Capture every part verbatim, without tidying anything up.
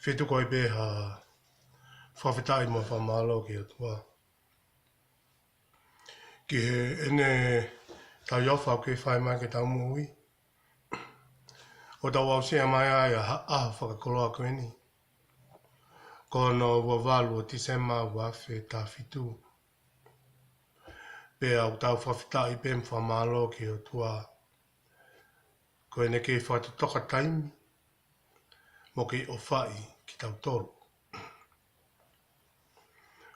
Pea tuku ai pē ha fakafetaʻi mo e fakamālō ki he ʻOtua ki heʻene tauhi ʻofa ʻoku kei fai mai ki heʻetau moʻui, ʻo tau aʻusia mai ai ʻa e ʻaho fakakoloa ko eni, ko hono ua valu ʻo Tīsema ua afe taha fitu. Pea ʻoku tau fakafetaʻi pē mo fakamālō ki he ʻOtua ko ʻene kei fakatotoka taimi mo kei ʻofaʻi kitautolu.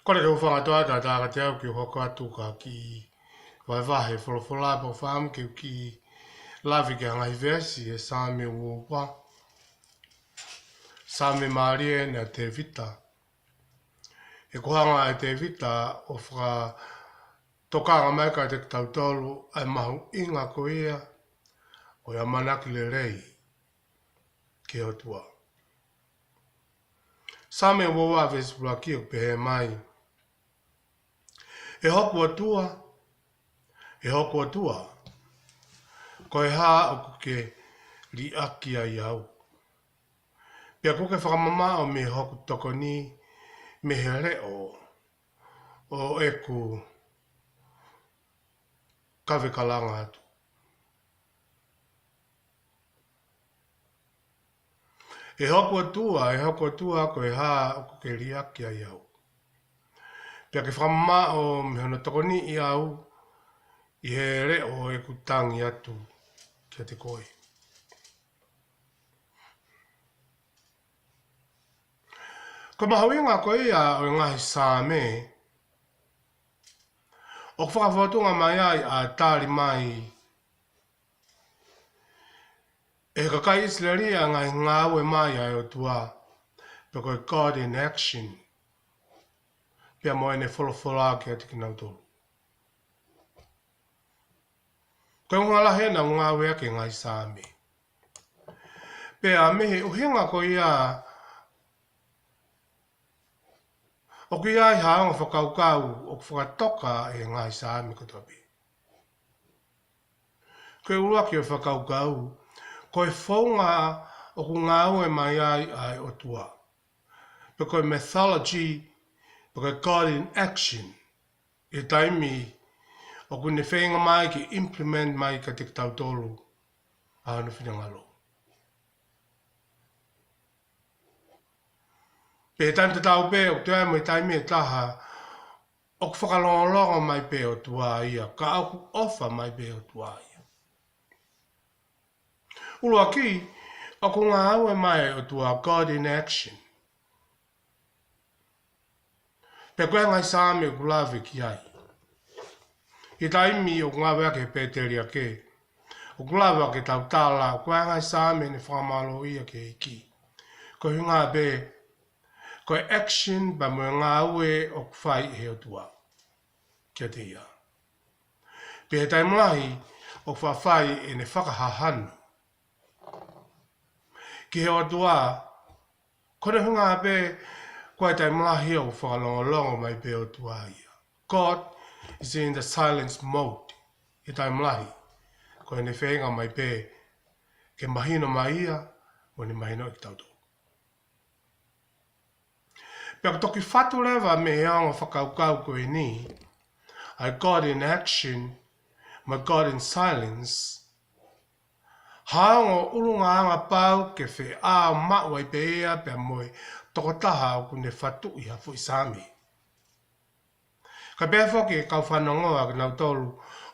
Kole ke u hūfanga atu ʻa e taʻataʻa kiate au ke u hoko atu ki he kiʻi vahevahe folofola pea u fakaʻamu ke u kiʻi lave ki he ngaahi veesi ʻi he Saame uaua. Saame mālie eni ʻa Tēvita. He ko e hanga ʻe Tēvita ʻo fakatokanga mai kiate kitautolu ʻa e mahuʻinga ko ia ʻo e ʻamanaki lelei ki he ʻOtua. Saame uaua veesi ʻuluaki ʻoku pehē mai: ʻE hoku ʻOtua, ʻe hoku ʻOtua, ko e hā ʻoku ke liʻaki ai au? Pea ʻoku ke fakamamaʻo mei hoku tokoni mei he leʻo ʻo ʻeku kave kalanga atu. ʻE hoku ʻOtua, ʻe hoku ʻOtua, ko e hā ʻoku ke liʻaki ai au? Pea ʻoku ke fakamamaʻo mei hono tokoniʻi au ʻi he leʻo ʻo ʻeku tangi atu kiate koe. Ko e mahuʻinga ko ia ʻo e ngaahi Saame, ʻoku fakafōtunga mai ai ʻa e tali mai ʻe he kakai ʻIsileli ʻa e ngaahi ngāue mai ʻa e ʻOtua, pe ko e God in action, pea mo ʻene folofola kiate kinautolu. Ko e ʻuhinga lahi ʻena ʻoku ngāueʻaki e ngaahi Saame. Pea mei he ʻuhinga ko ia, ʻoku ʻi ai ha ongo fakakaukau ʻoku fakatoka ʻe he ngaahi Saame kotoa pē. Ko e ʻuluaki ʻo e fakakaukau, ko e founga ʻoku ngāue mai ai ʻa e ʻOtua, pe ko e mythology, pe ko e God in action, ʻi he taimi ʻoku ne feinga mai ke implement mai kiate kitautolu ʻa hono finangalo. Pea ʻi he taimi tatau pē ʻoku toe ʻi ai mo e taimi ʻe taha ʻoku fakalongolongo mai pē ʻOtua ia, ka ʻoku ʻofa mai pē ʻOtua ia. ʻUluaki, ʻoku ngāue mai ʻOtua, God in action. Pea ko e ngaahi Saame ʻoku lave ki ai. ʻI he taimi ʻoku ngāueʻaki ʻe he pēteliake, ʻoku lava ke tau tala, ko e ngaahi Saame ne fakamālō ia ki he ʻEiki. Ko e ʻuhinga pē, ko e action pea mo e ngāue ʻoku fai ʻe he ʻOtua kiate ia. Pea ʻi he taimi lahi ʻoku faʻa fai ʻene fakahahanu ki he ʻOtua, ko hono ʻuhinga pē, ko e taimi lahi ʻoku fakalongolongo mai pē ʻOtua ia. God is in the silence mode. ʻI he taimi lahi, ko ʻene feinga mai pē ke mahino mai ia, mo ne mahinoʻi kitautolu. Pea ʻoku toki fatu leva mei he ongo fakakaukau ko eni, ʻa e God in action, mo e God in silence, ha ongo ʻulungaanga pau ke feʻao maʻu ai pē ia pea mo e tokotaha ʻoku ne fatuʻi ha foʻi Saame. Kae pehē foki e kau fanongo ʻa kinautolu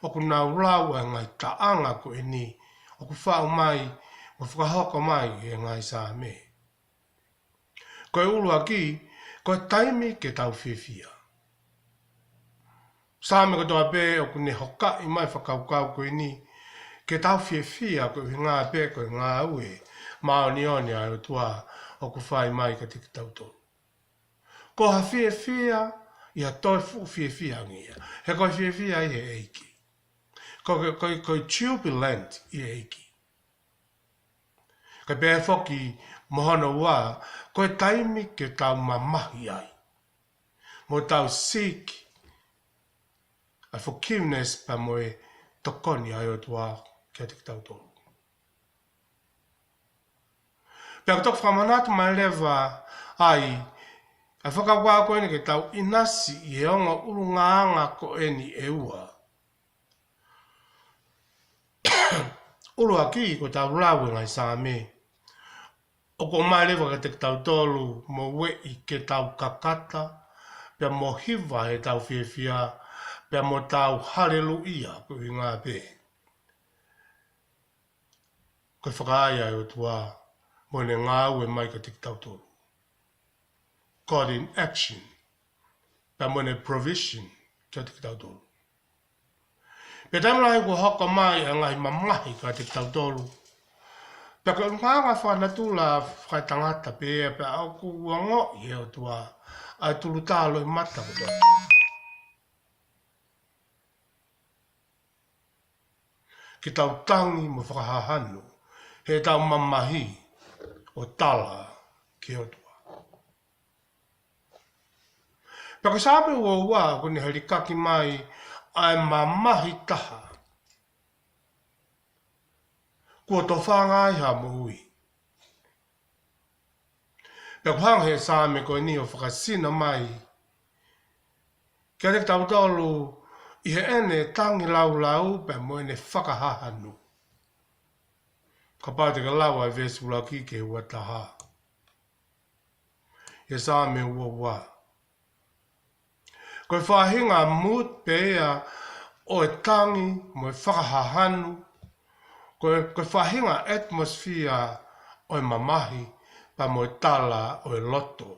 ʻoku nau lau ʻa e ngaahi taʻanga ko eni ʻoku faʻu mai mo fakahoko mai ʻe he ngaahi Saame. Ko e ʻuluaki, ko e taimi ke tau fiefia. Saame kotoa pē ʻoku ne hokaʻi mai fakakaukau ko eni, ke tau fiefia ko e ʻuhinga pē ko e ngāue māʻoniʻoni ʻa e ʻOtua ʻoku fai mai kiate kitautolu. Ko ha fiefia, ʻi ha toe fuʻu fiefia ange ia. He ko e fiefia ʻi he ʻEiki. Ko, ko, ko, ko e jubilant ʻi he ʻEiki. Kae pehē foki mo hono ua, ko e taimi ke tau mamahi ai, mo tau seek ʻa e forgiveness pea mo e tokoni ʻa e ʻOtua kiate kitautolu. Pea ʻoku toki fakamanatu mai leva ʻA ia, ʻa e fakakaukau ko eni ke tau ʻinasi ʻi he ongo ʻulungaanga ko eni ʻe ua. ʻUluaki, ko ʻetau lau e ngaahi Saame, ʻoku ʻomai leva kiate kitautolu mo ueʻi ke tau kakata, pea mo hiva heʻetau fiefia, pea mo tau haleluʻia, ko e ʻuhinga pē ko e fakaai ʻa e ʻOtua mo ʻene ngāue mai kiate kitautolu. God in action, pea mo ʻene provision kiate kitautolu. Pea taimi lahi kuo hoko mai ʻa e ngaahi mamahi kiate kitautolu. Pea ko e ʻulungaanga fakanatula fakaetangata pē ia, pea ʻoku ongoʻi ʻe he ʻOtua ʻa e tuluta loʻimata kotoa ke tau tangi mo fakahahanu heʻetau mamahi ʻo tala ki he ʻOtua. Pea ko e Saame uaua ʻoku ne helikaki mai ʻa e mamahi taha kuo tofanga ai ha moʻui. Pea ʻoku hanga ʻe he Saame ko eni ʻo fakasino mai kiate kitautolu ʻi heʻene tangi laulau pea mo ʻene fakahahanu. Kapau te ke lau ʻa e veesi ʻuluaki ki he uataha ʻi he Saame uaua. Ko e faʻahinga mood pē ia ʻo e tangi mo e fakahahanu, ko e, ko e faʻahinga atmosphere ʻo e mamahi, pea mo e tala ʻo e loto,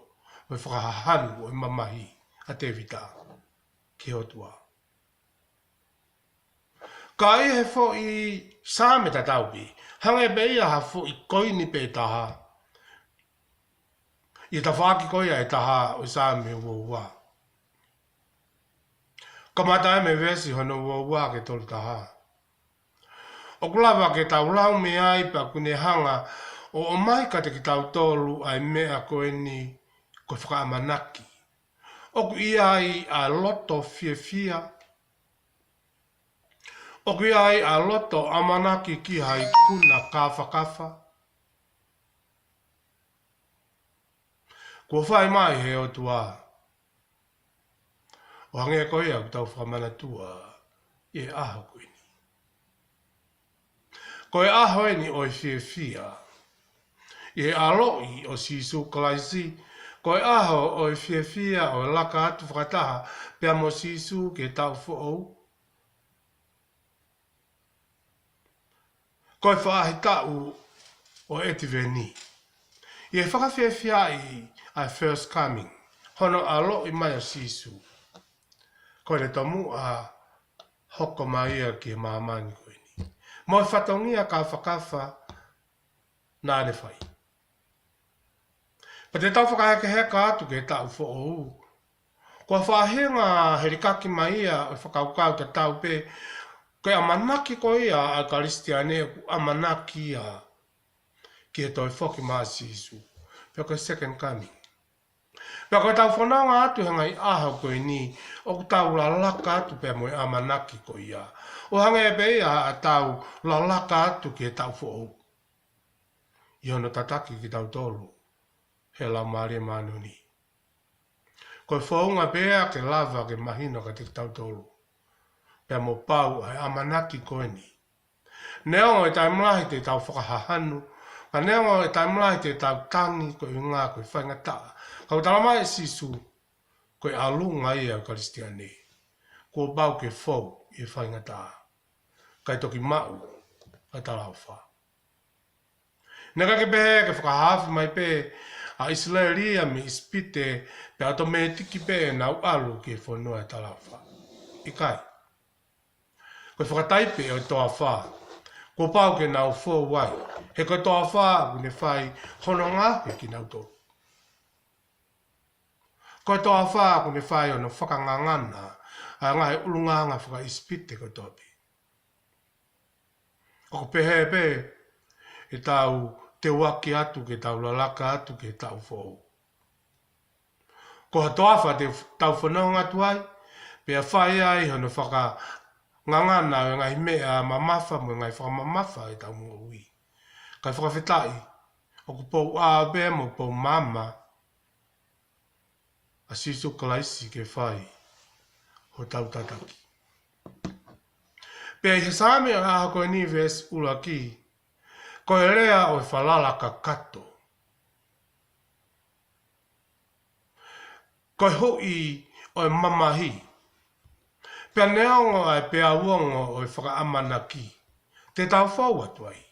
mo e fakahahanu ʻo e mamahi ʻa Tēvita ki he ʻOtua. Ka ʻi he foʻi Saame tatau pē, hangē pē ia ha foʻi koini pē taha ʻi he tafaʻaki ko ia ʻe taha ʻo e Saame uaua. Kamata ai mei he veesi hono uaua ki he tolutaha. ʻOku lava ke tau lau mei ai pea ʻoku ne hanga ʻo ʻomai kiate kitautolu ʻa e meʻa ko eni ko e fakaʻamanaki. ʻOku ʻi ai ʻa e loto fiefia. ʻOku ʻi ai ʻa e loto ʻamanaki ki ha ikuna kāfakafa kuo fai mai ʻe he ʻOtua. ʻO hangē ko ia ʻoku tau fakamanatua ʻi he ʻaho ko eni. Ko e ʻaho eni ʻo e fiefia ʻi he ʻaloʻi ʻo Sīsū Kalaisi. Ko e ʻaho ʻo e fiefia ʻo e laka atu fakataha pea mo Sīsū ki he taʻu foʻou. Ko e faʻahitaʻu ʻo e ʻEtiveni, ʻi he fakafiefiaʻi ʻa e first coming, hono ʻaloʻi mai ʻa Sīsū. Ko ʻene tomuʻa hoko mai ia ki he māmani ko eni mo e fatongia kāfakafa naʻa ne fai. Pea te tau fakahekeheka atu ki he taʻu foʻou. Ko e faʻahinga helikaki mai ia ʻo e fakakaukau tatau pē, ko e ʻamanaki ko ia ʻa e Kalisitiane ʻoku ʻamanaki ia ki he toe foki mai ʻa Sīsū, pea ko e second coming. Pea ko ʻetau fononga atu he ngaahi ʻaho ko eni, ʻoku tau lalaka atu pea mo e ʻamanaki ko ia, ʻo hangē pē ia ʻa ʻetau lalaka atu ki he taʻu foʻou ʻi hono tataki kitautolu ʻe he Laumālie Māʻoniʻoni. Ko e founga pē ia ke lava ke mahino kiate kitautolu pea mo pau ʻa e ʻamanaki ko eni. Neongo e taimi lahi te tau fakahahanu, ka neongo e taimi lahi te tau tangi ko e ʻuhinga ko e faingataʻa, ka ʻoku talamai ʻe Sīsū, ko e ʻalunga ia ʻo e Kalisitiane, kuo pau ke fou ʻi he faingataʻa kae toki maʻu ʻa e talaʻofa. Naʻe ʻikai ke pehē ke fakahaofi mai pē ʻa ʻIsileli ia mei ʻIsipite pea ʻotomētiki pē ʻenau ʻalu ki he fonua ʻo e talaʻofa. ʻIkai. Ko e fakataipe ʻo e toafa kuo pau ke nau fou ai, he ko e toafa ʻoku ne fai hono ngaohi kinautolu. Ko e toafa ʻoku ne fai hono fakangangana ʻa e ngaahi ʻulungaanga fakaʻIsipite kotoa pē. ʻOku pehē pē ʻetau teuaki atu ke tau lalaka atu ki he taʻu foʻou. Ko ha toafa te tau fononga atu ai, pea fai ai hono fakangangana ʻo e ngaahi meʻa mamafa mo e ngaahi fakamamafa ʻetau moʻui. Kae fakafetaʻi, ʻoku pou ʻā pē mo pou maama ʻa Sīsū Kalaisi ke fai hotau tataki. Pea ʻi he Saame ʻo e ʻaho ko eni, veesi ʻuluaki, ko e lea ʻo e falala kakato, ko e huʻi ʻo e mamahi, pea neongo ʻa e peau ongo ʻo e fakaʻamanaki te tau fou atu ai.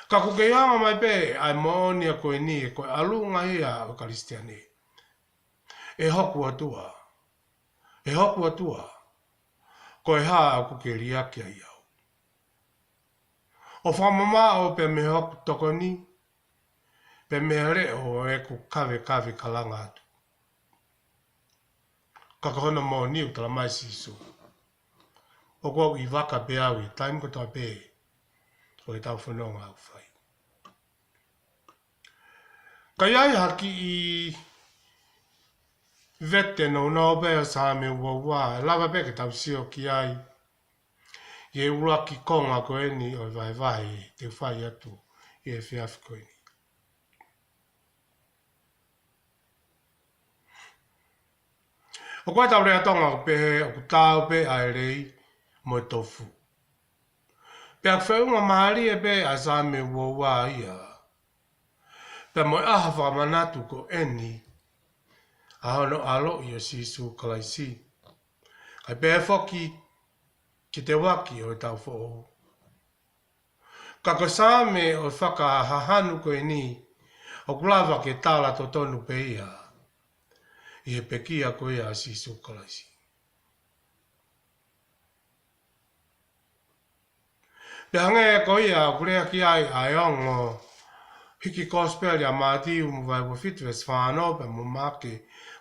Ka ʻoku kei hanga mai pē ʻa e moʻoni ko eni, ko e ʻalunga ia ʻo e Kalisitiane. ʻE hoku ʻOtua, ʻe hoku ʻOtua, ko e hā ʻoku ke liʻaki ai au? ʻO fakamamaʻo pē mei hoku tokoni, pea mei he leʻo ʻo ʻeku kavekave kalanga atu. Ka ko hono moʻoni ʻoku talamai ʻe Sīsū, ʻoku ou ʻi vaka pē au ʻi he taimi kotoa pē ʻo ʻetau fononga ʻoku fai. Ka ʻi ai ha kiʻi vete nounou pē ʻo e Saame uaua, ʻe lava pē ke tau sio ki ai ʻi he ʻuluaki konga ko eni ʻo e vahevahe te u fai atu ʻi he efiafi ko eni. ʻOku ʻi ai ʻetau lea Tonga ʻoku pehē, ʻoku taau pē ʻa e lei mo e tofu. Pea ʻoku feʻunga mālie pē ʻa e Saame uaua ia pea mo e ʻaho fakamanatu ko eni, ʻa hono ʻaloʻi ʻo Sīsū Kalaisi, kae pehē foki ki he teuaki ʻo ʻetau foʻou. Ka ko e Saame ʻo e fakahahanu ko eni, ʻoku lava ke tala totonu pē ia ʻi he pekia ko ia ʻa Sīsū Kalaisi. Pea hangē ko ia ʻoku lea ki ai ʻa e ongo hiki Kosipeli ʻa Mātiu mo e vahe uofitu veesi fāono, pea mo Maʻake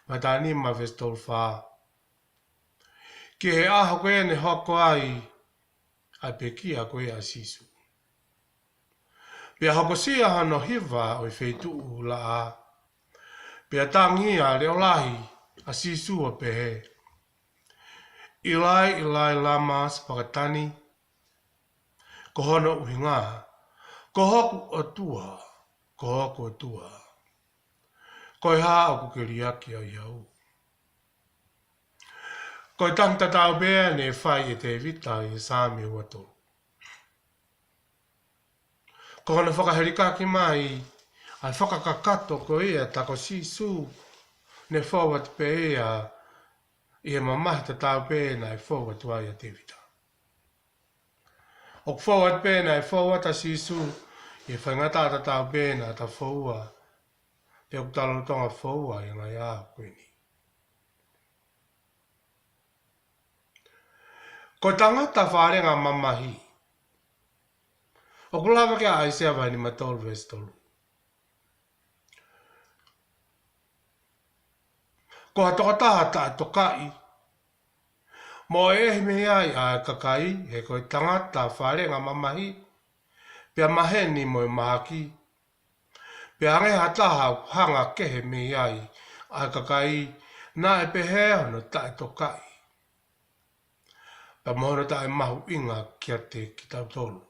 vahe tahanima veesi tolufā, ki he ʻaho ko ē naʻe hoko ai ʻa e pekia ko ia ʻa Sīsū. Pea hokosia hono hiva ʻo e feituʻu laʻā, pea tangi ʻa e leʻo lahi ʻa Sīsū ʻo pehē, ʻĪlai, ʻĪlai, lama sapakitāni? Ko hono ʻuhinga, ko hoku ʻOtua, ko hoku ʻOtua, ko e hā ʻoku ke liʻaki ai au? Ko e tangi tatau pē naʻe fai ʻe Tēvita ʻi he Saame uatolu. Ko hono fakahelikaki mai ʻa e fakakakato ko ia tā ko Sīsū naʻe fou atu pē ia ʻi he mamahi tatau pē naʻe fou atu ai ʻa Tēvita. ʻOku fou atu pē naʻe fou atu ʻa Sīsū ʻi he faingataʻa tatau pē naʻa ta foua, pea ʻoku ta lolotonga foua ʻi he ngaahi ʻaho ko eni. Ko e tangata faʻahinga mamahi, ʻoku lave ki ai ʻa ʻAisea vahe nimatolu veesi tolu. Ko ha tokotaha taʻetokaʻi, moʻeʻehi mei ai ʻa e kakai, he ko e tangata faʻahinga mamahi, pea maheni mo e mahaki, pea hangē ha taha ʻoku hanga kehe mei ai ʻa e kakai, naʻe pehē hono taʻetokaʻi, pea mo hono taʻemahuʻinga kiate kitautolu.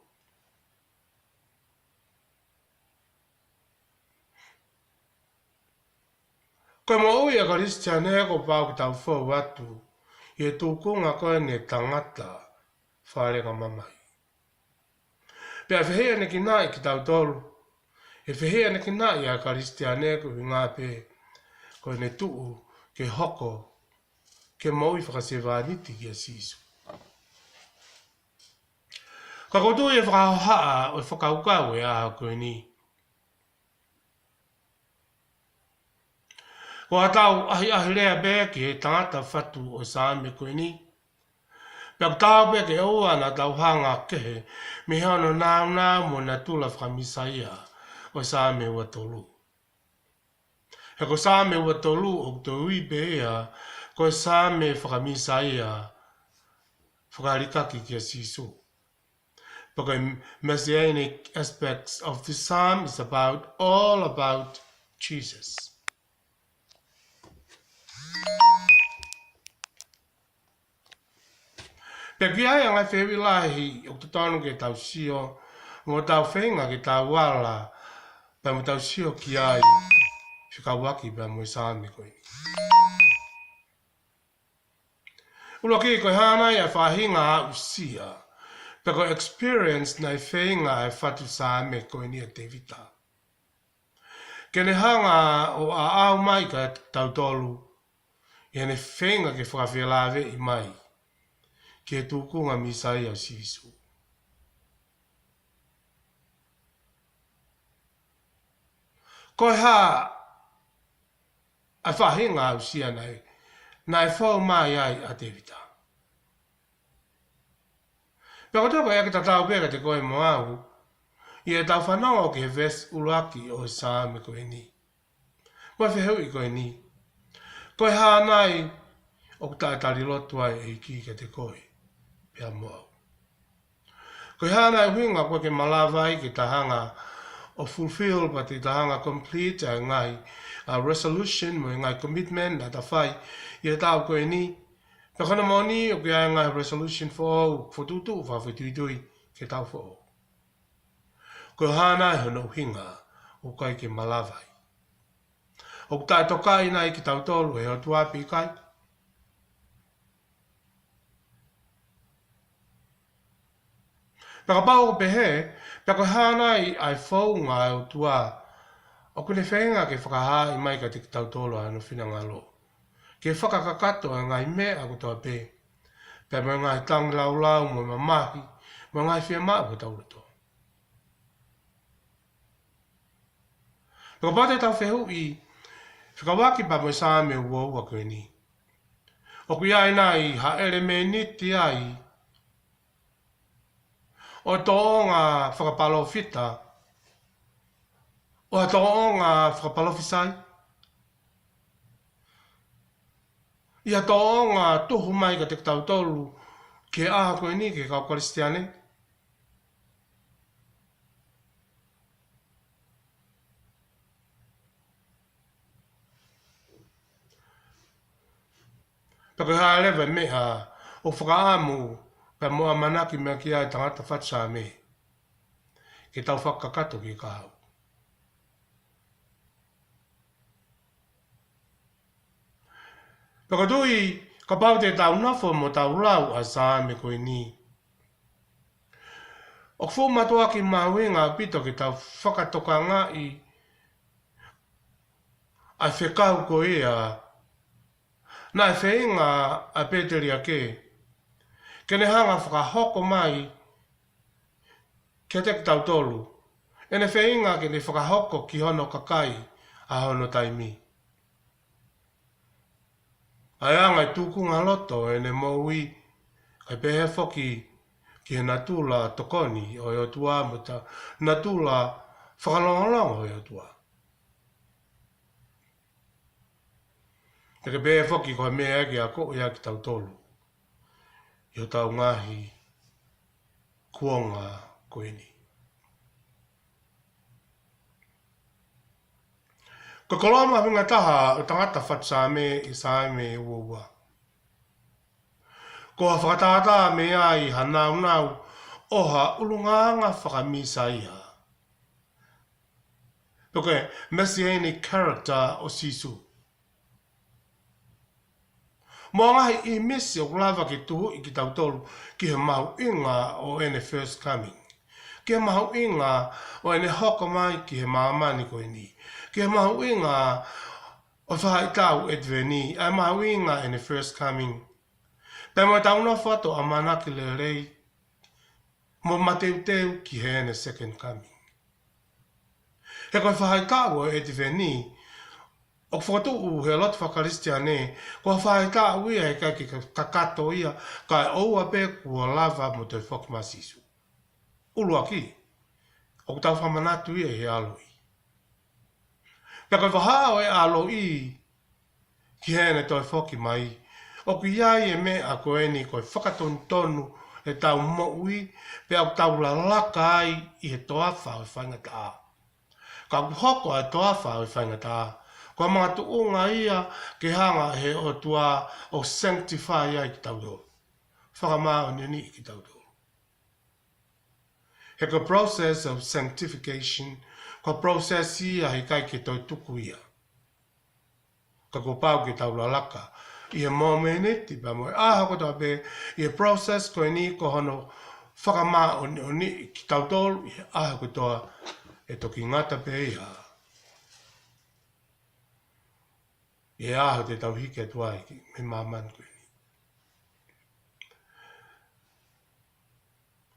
Ko e moʻui ʻa e Kalisitiane kuo pau ke tau fou atu ʻi he tūkunga ko eni ʻo e tangata faʻahinga mamahi. Pea ʻe fehiʻanekinaʻi kitautolu, ʻe fehiʻanekinaʻi ʻa e Kalisitiane, ko e ʻuhinga pē ko ʻene tuʻu ke hoko, ke moʻui fakasevāniti kia Sīsū. Ka ʻoku ou tui ʻe fakahohaʻa ʻo e fakakaukau ʻo e ʻaho ko eni, ko ʻetau ʻahiʻahi lea pē ki he tangata fatu ʻo e Saame ko eni, pea ʻoku taau pē ke ʻoua naʻa tau hanga kehe mei hono nāunau mo e natula faka-Mīsaia ʻo e Saame uatolu. He ko e Saame uatolu ʻoku tau ui pē ia ko e Saame faka-Mīsaia, fakalikaki kia Sīsū. But the messianic aspects of the psalm is about, all about Jesus. Pea ʻoku ʻi ai ʻa e ngaahi fehuʻi lahi ʻoku totonu ke tau sio, mo tau feinga ke tau ala, pea mo tau sio ki ai, fekauʻaki pea mo e Saame ko eni. ʻUluaki, ko e hā nai ʻa e faʻahinga aʻusia pe ko e experience naʻe feinga ʻa e fatu Saame ko eni ʻa Tēvita ke ne hanga ʻo aʻau mai kiate kitautolu ʻi heʻene feinga ke fakafelaveʻi mai ki he tūkunga Mīsaia ʻo Sīsū. Ko e hā ʻa e faʻahinga aʻusia naʻe, naʻe fou mai ai ʻa Tēvita? Pea ko e toko ia ke tatau pē kiate koe mo au, ʻi heʻetau fanongo ki he veesi ʻuluaki ʻo e Saame ko eni, mo e fehuʻi ko eni: Ko e hā nai ʻoku taʻetaliloto ai e ʻEiki kiate koe pea mo au? Ko e hā nai ʻuhinga ʻoku ʻikai ke malava ai ke ta hanga ʻo fulfill, pe te ta hanga complete ʻa e ngaahi, ʻa, resolution mo e ngaahi commitment naʻa ta fai ʻi he taʻu ko eni? Pea ko hono moʻoni, ʻoku ʻi ai e ngaahi resolution foʻou, fokotuʻutuʻu, fakafetuitui ke tau foʻou. Ko e hā nai hono ʻuhinga ʻoku ʻikai ke malava ai? ʻOku taʻetokaʻi nai kitautolu ʻe he ʻOtua pe ʻikai? Pea kapau ʻoku pehē, pea ko e hā nai ʻa e founga ʻa e ʻOtua ʻoku ne feinga ke fakahaaʻi mai kiate kitautolu ʻa hono finangalo ke fakakakato ʻa e ngaahi meʻa kotoa pē, pea mo e ngaahi tangilāulau mo e mamahi mo e ngaahi fiemaʻu ʻo hotau loto? Pea kapau te tau fehuʻi fekauʻaki pea mo e Saame uaua ko eni, ʻoku ʻi ai nai ha ʻelemēniti ai ʻo e tōʻonga fakapalōfita, ʻo e tōʻonga fakapalōfisai, ʻi he tōʻonga tuhu mai kiate kitautolu ki he ʻaho ko eni ki he kau Kalisitiane? Pe ko e hā leva e meʻa ʻoku fakaʻamu pea mo ʻamanaki mai ki ai e tangata fatu Saame ke tau fakakakato ki he kahaʻu? Pea ko e tui, kapau te tau nofo mo tau lau ʻa e Saame ko eni, ʻoku fuʻu mātuʻaki mahuʻinga ʻaupito ke tau fakatokangaʻi ʻa e fekau ko ia naʻe feinga ʻa e pēteliake ke ne hanga fakahoko mai kiate kitautolu ʻene feinga ke ne fakahoko ki hono kakai ʻa hono taimi. ʻA e anga e tūkunga loto ʻene moʻui, kae pehē foki ki he natula tokoni ʻo e ʻOtua mo e ta-, natula fakalongolongo ʻo e ʻOtua. Pea ke pehē foki ko e meʻa ia ke akoʻi ai kitautolu ʻi hotau ngaahi kuonga ko eni. Ko e koloa mahuʻinga taha ʻo e tangata fatu Saame ʻi he Saame uaua, ko ha fakatātā mei ai ha nāunau ʻo ha ʻulungaanga fakamīsaia, pe ko e messianic character ʻo Sīsū, mo e ngaahi ʻīmisi ʻoku lava ke tuhuʻi kitautolu ki he mahuʻinga ʻo ʻene first coming, ki he mahuʻinga ʻo ʻene hoko mai ki he māmani ko eni, ki he mahuʻinga ʻo e faʻahitaʻu ʻEtiveni, ʻa e mahuʻinga ʻene first coming, pea mo ʻetau nofo atu ʻo ʻamanaki lelei mo mateuteu ki heʻene second coming. He ko e faʻahitaʻu ʻo e ʻEtiveni ʻoku fokotuʻu ʻe he lotu faka-Kalisitiane ko e faʻahitaʻu ia ʻe ʻikai ke kakato ia, kae ʻoua pē kuo lava mo toe foki mai ʻa Sīsū. ʻUluaki, ʻoku tau fakamanatu ia ʻi he ʻaloʻi. Pea ko e vahaʻa ʻo e ʻaloʻi ki heʻene toe foki mai, ʻoku ʻi ai e meʻa ko eni ko e fakatonutonu ʻetau moʻui, pea ʻoku tau lalaka ai ʻi he toafa ʻo e faingataʻa. Ka ʻoku hoko ʻa e toafa ʻo e faingataʻa ko e makatuʻunga ia ke hanga ʻe he ʻOtua ʻo sanctify ai kitautolu, fakamāʻoniʻoniʻi kitautolu. He ko e process of sanctification, ko e process ia he ʻikai ke toe tuku ia. Pea kuo pau ke tau lalaka ʻi he momeniti pea mo e ʻaho kotoa pē ʻi he process ko eni ko hono fakamāʻoniʻoniʻi kitautolu ʻi he ʻaho kotoa. ʻE toki ngata pē ia ʻi he ʻaho te tau hiki atu ai ki he māmani ko eni.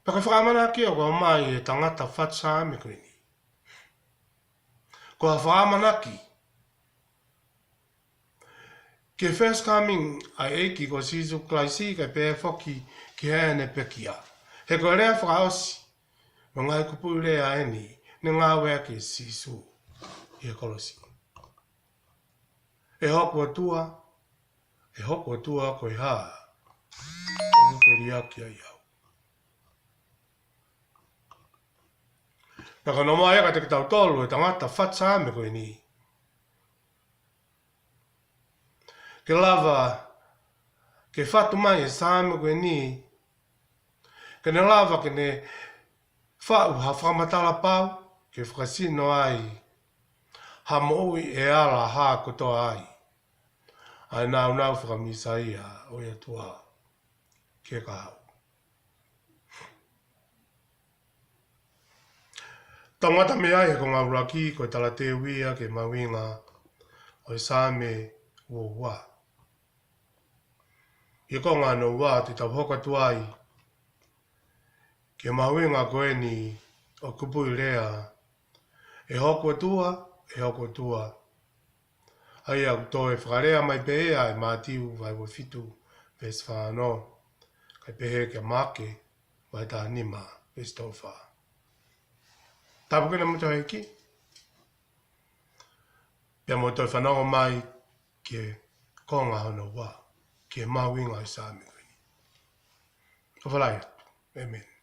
Pea ko e fakaʻamanaki ʻoku ʻomai ʻe he tangata fatu Saame ko eni, ko ha fakaʻamanaki ki he first coming ʻa e ʻEiki ko Sīsū Kalaisi, kae pehē foki ki heʻene pekia. He ko e lea fakaʻosi ʻo e ngaahi kupuʻi lea eni ne ngāueʻaki ʻe Sīsū ʻi he kolosi: ʻE hoku ʻOtua, ʻe hoku ʻOtua, ko e hā ʻoku ke liʻaki ai au? Pea ko hono ʻomai ia kiate kitautolu ʻe he tangata fatu Saame ko eni, ke lava ke fatu mai ʻe he Saame ko eni, ke ne lava ke ne faʻu ha fakamatala pau ke fakasino ai ha moʻui ʻe ala hā kotoa ai ʻa e nāunau faka-Mīsaia ʻo e ʻOtua ki he kahaʻu. Tau ngata mei ai he konga ʻuluaki, ko e talateu ia ki he mahuʻinga ʻo e Saame uaua. ʻI he konga hono ua te tau hoko atu ai ki he mahuʻinga ko eni ʻo e kupuʻi lea, ʻE hoku ʻOtua, ʻe hoku ʻOtua, ʻa ia ʻoku toe fakalea mai pē ia ʻe Mātiu vahe uafitu veesi fāono, kae pehē kia Maʻake vahe tahanima veesi tolu fā. Tāpuekina kimoutolu ʻe he ʻEiki, pea mou toe fanongo mai ki he konga hono ua, ki he mahuʻinga ʻo e Saame ko eni. ʻOfa lahi atu. ʻĒmeni.